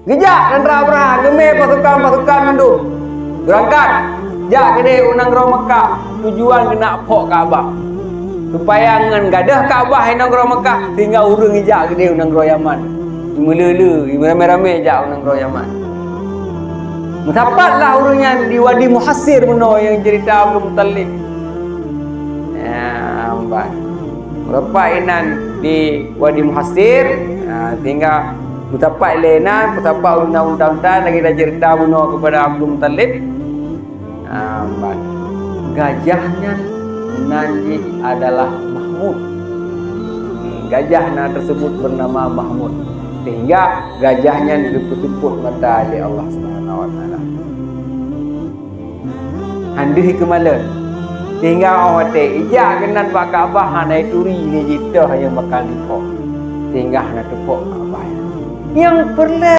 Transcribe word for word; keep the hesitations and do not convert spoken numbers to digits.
Geujak tentara Abrahah, geumé pasukan-pasukan mandum. Beurangkat, jak keudeh u nanggroe Meukah, tujuan keunak phok Ka'bah. Supaya ngon gadôh Ka'bah i nanggroe Meukah, sehingga ureuëng jijak keudeh u nanggroe Yaman. Imeuleu-leu, imeuramé-ramé jak u nanggroe Yaman. Meusapat lah ureuëng nyan di Wadi Muhassir bunoe nyang ceurita Abdul Muttalib. Ya, ban. Meusapat inan di Wadi Muhassir, ha, sehingga meusapat lé inan, meusapat u nanggroe Yaman, lagée taceurita bunoe keupada Abdul Muttalib. Ha, ban. Gajah nyan nan jih adalah Mahmud. Gajah na tersebut bernama Mahmud. Sehingga gajah nyan geupeuseupôt mata lé Allah Subhanahu wa Taala. Han deuh keumalon. Sehingga 'oh watée ijak keunan bak Ka'bah, hana ituri lé jitoh nyang bakal jiphok. Sehingga hana teuphok Ka'bah. Nyang peureulée